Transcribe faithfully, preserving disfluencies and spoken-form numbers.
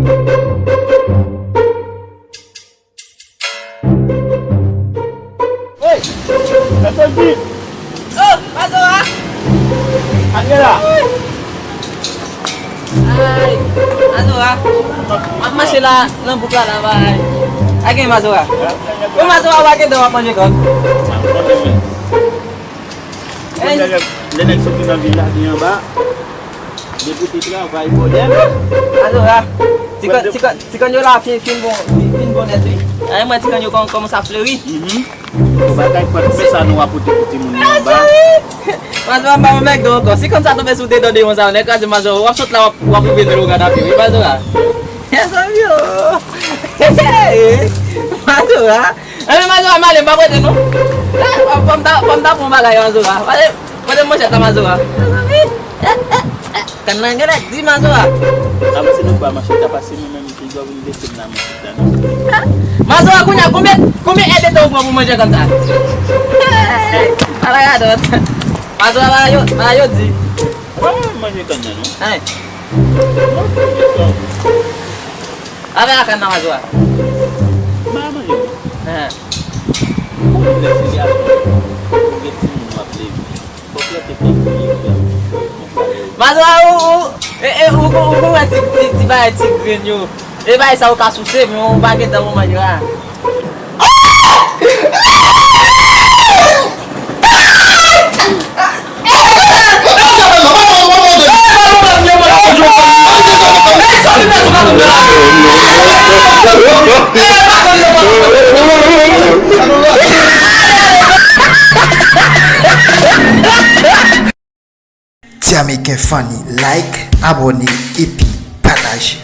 Hey! Mèt Sandy! Oh, Mazora! Ann gen la! Ay, Mazora! M ap mache la, nan bouk la, la, bay. A gen Mazora? Bon, Mazora, w a gen dan w ap manje kòb. Lè nèg, lè nèg soti nan vil la, li anba. Depi te travay, bòdèl. Mazora, ti kòn, ti kòn, ti kòn yo la fin, fin bon, fin, fin bon nèt, wi. Ay, mwen ti kòn yo kòm, kòmanse ap fleri. Mhm. Bon, bagay pwèt, men sa nou ap pote pou timoun yo anba. Mazora, m pa wè mèg ankò. Si kòn sa tonbe sou de dan de yon sa, nèg kraze Mazora, w ap sot la, w ap, w ap ouvri dlo gad api, wi, Mazora. Mezanmi, oh. Mazora. Anben, Mazora, m ale, m pa prete non. Eh, fò m ta, fò m ta pran bagay Mazora. Pase, pase manchèt la, Mazora. Mezanmi. Eh, eh, eh. Kann nan genlè di Mazora. Avanse nou ba manchèt la, pase nou menm, piga w vin lese m nan manchèt la non. Mazora, kounye a, konbyen, konbyen èdtan ou pran pou manje kòn sa? Ala gadòt. Mazora, ba yo, ba yo di. Mwen manje kann nan non. Ay. Avè a kann nan Mazora. M pa manje non. Ahan. Ou konn lè se gason, ou gen timoun w ap leve. Fòk lè te fè kouye frè m. Mazora, ou, ou, e, e, ou, ou, ou wè ti, ti, ti bagay ti grenn yo. E bagay sa ou ka souse, men ou pa gentan pou manje a. Ti Ameriken Funny, like, abòne, epi pataje.